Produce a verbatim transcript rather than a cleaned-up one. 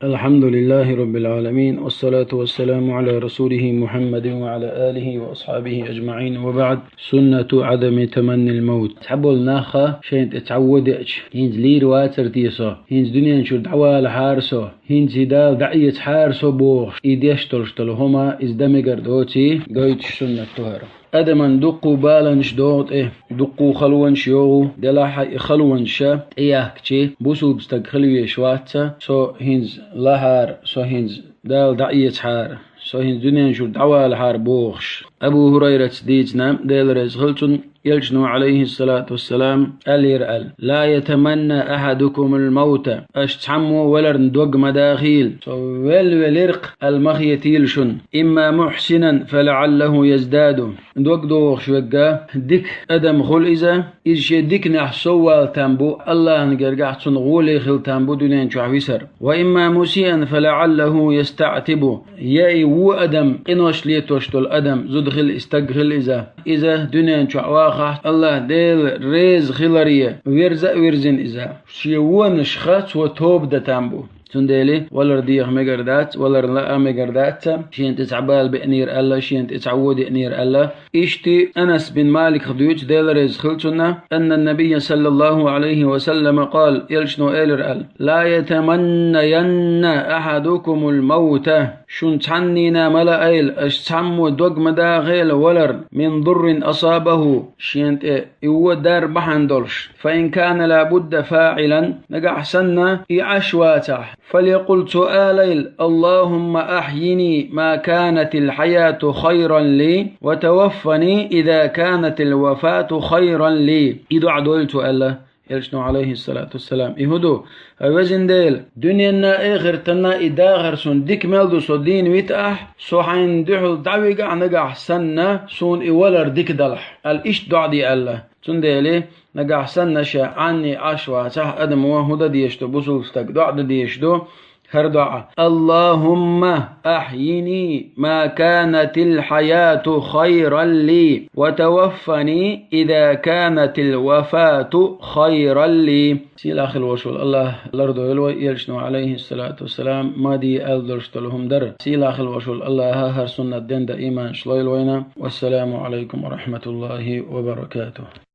الحمد لله رب العالمين، والصلاة والسلام على رسوله محمد وعلى آله وأصحابه أجمعين، وبعد. سنة عدم تمني الموت. Цхьаболу наха шайна тӀе цхьа вон деача, хӀинца лийр вацара те со, хӀинца дуьнен чуьра дӀавалахьара со, хӀинца и Дала дӀаэцахьара со бохуш, и деш долуш долу хӀума, иза дан мегар доций, гойтуш суннат ду хӀара. Адаман дуккха баланаш догӀу тӀе, дуккха халонаш йогӀу, делахь а и халонаша тӀеяхкачи, бусулба стаг хила везаш вац со, со хӀинца лахьара, со хӀинца Дала дӀаэцахьара, со хӀинца дуьнен чуьра дӀавалахьара бохуш. Абу ХӀурайрас дийцина, Дела реза хила цунна, Элчано, алейхиссалату вассалам, аьллера аьлла: «لا يتمنى أحدكم الموت». Аша цхьаммо валарна дог ма дахийла. Со велла велира-кх аьлла ма хетийла шуна. «إما محسنا فلعله يزداد». Дог дохуш верг, дика адам хуьлу иза, иза шен диканехь соввала там бу, Аллахьан гергахь цунна гӀоле хила там бу дуьнен чохь висар. «وإما مسيئا فلعله يستعتب». Я и вон адам, къинош летош долу адам, зуда хила и стаг хила иза. Иза дуьнен чохь вахахь, Аллахь Дела реза хиларе, верза а вирзина иза. Шен вонашха цо тоба дан там бу. Цундела валар деха мегар дац, валар лаа мегар дац, шена тӀе цхьа бала беанера аьлла, шена тӀе цхьа вон деанера аьлла. Иштта Анас бин Маликах дуьйцу, Дела реза хила цунна, أن النبي صلى الله عليه وسلم قال, Элчано элира аьлла: «لا يتمنين أحدكم الموت». Шун цхьаннина ма лаайла, аша цхьаммо дог ма дахийла валар, «من ضر أصابه», шена тӀе и вон дар бахьана долуш. «فإن كان لا بد فاعلا», нагахь санна и Ӏаш вацахь, «فليقل», цо алайла: «اللهم أحيني ما كانت الحياة خيرا لي، وتوفني إذا كانت الوفاة خيرا لي». И дуӀа дойла цо аьлла Элчано, алейхиссалату вассалам. И хӀун ду? Ай везан Дела, дуьненна а, эхартанна а и дахар суна дика мел ду, со дийна витахь, со хьайна дуьхьал дӀавигахь нагахь санна, суна и валар дика далахь, аьлла, иштта дуӀа де аьлла. Цундела нагахь санна ша Ӏанне Ӏаш вацахь, адамо хӀун дан дезаш ду, бусулба стаг дуӀа дан дезаш ду, хӀара дуӀа: «اللهم أحيني ما كانت الحياة خيرا لي، وتوفني إذا كانت الوفاة خيرا لي». Сийлахь хила волуш волу Аллахь лардойла вай Элчано, алейхиссалату вассалам, ма де аьлла долуш долу хӀума дар. Сийлахь хила волуш волу Аллахь хӀара суннат дендан иманаш лойла вайна. Вассаламу алейкум ва рахматуллахи ва баракатух.